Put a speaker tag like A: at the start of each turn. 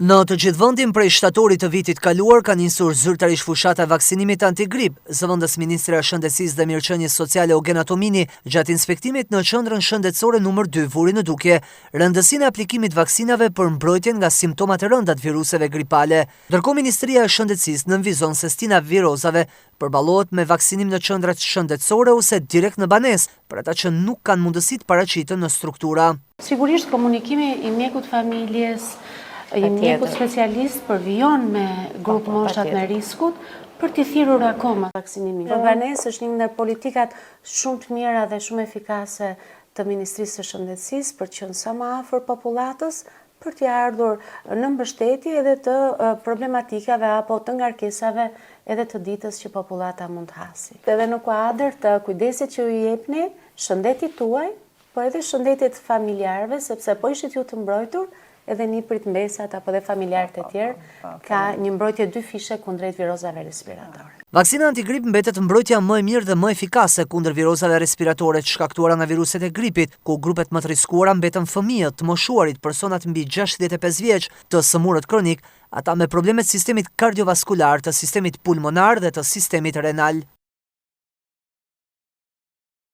A: Në të gjithë vendin prej shtatorit të vitit kaluar ka nisur zyrtarisht fushata e vaksinimit antigrip. Zëvendës ministrja e Shëndetësisë dhe Mirëqenies Sociale Ogena Tomini gjatë inspektimit në qendrën shëndetësore numër 2 vuri në dukje rëndësinë e aplikimit vaksinave për mbrojtjen nga simptomat e rënda të viruseve gripale. Ndërkohë Ministria e Shëndetësisë nënvizon se stina e virozave përballohet me vaksinim në qendrat shëndetësore ose direkt në banesë për ata që nuk kanë mundësi të paraqiten në struktura.
B: Sigurisht komunikimi i mjekut familjes, i mjekut specialist përvijon me grup po, po, moshat me riskut për t'i thirrur akoma vaksinimin. Për banesë është një ndër politikat shumë të mira dhe shumë efikase të Ministrisë së Shëndetësisë për të qenë sa më afër popullatës, për t'i ardhur në mbështetje edhe të problematikave apo të ngarkesave edhe të ditës që popullata mund të hasi. Edhe në kuadër të kujdesit që ju jepni, shëndetit tuaj, Po edhe shëndetit të familjarëve, sepse po ishit ju të mbrojtur, edhe nipërit mbesat apo dhe familjarët e tjerë, ka një mbrojtje dyfishe kundrejt virozave respiratore.
A: Vaksina antigrip mbetet mbrojtja më e mirë dhe më efikase kundër virozave respiratore të shkaktuara nga viruset e gripit, ku grupet më të rriskuara mbeten fëmijët, të moshuarit, personat mbi 65 vjeç, të sëmurët kronik, ata me probleme të sistemit kardiovaskular, të sistemit pulmonar dhe të sistemit renal.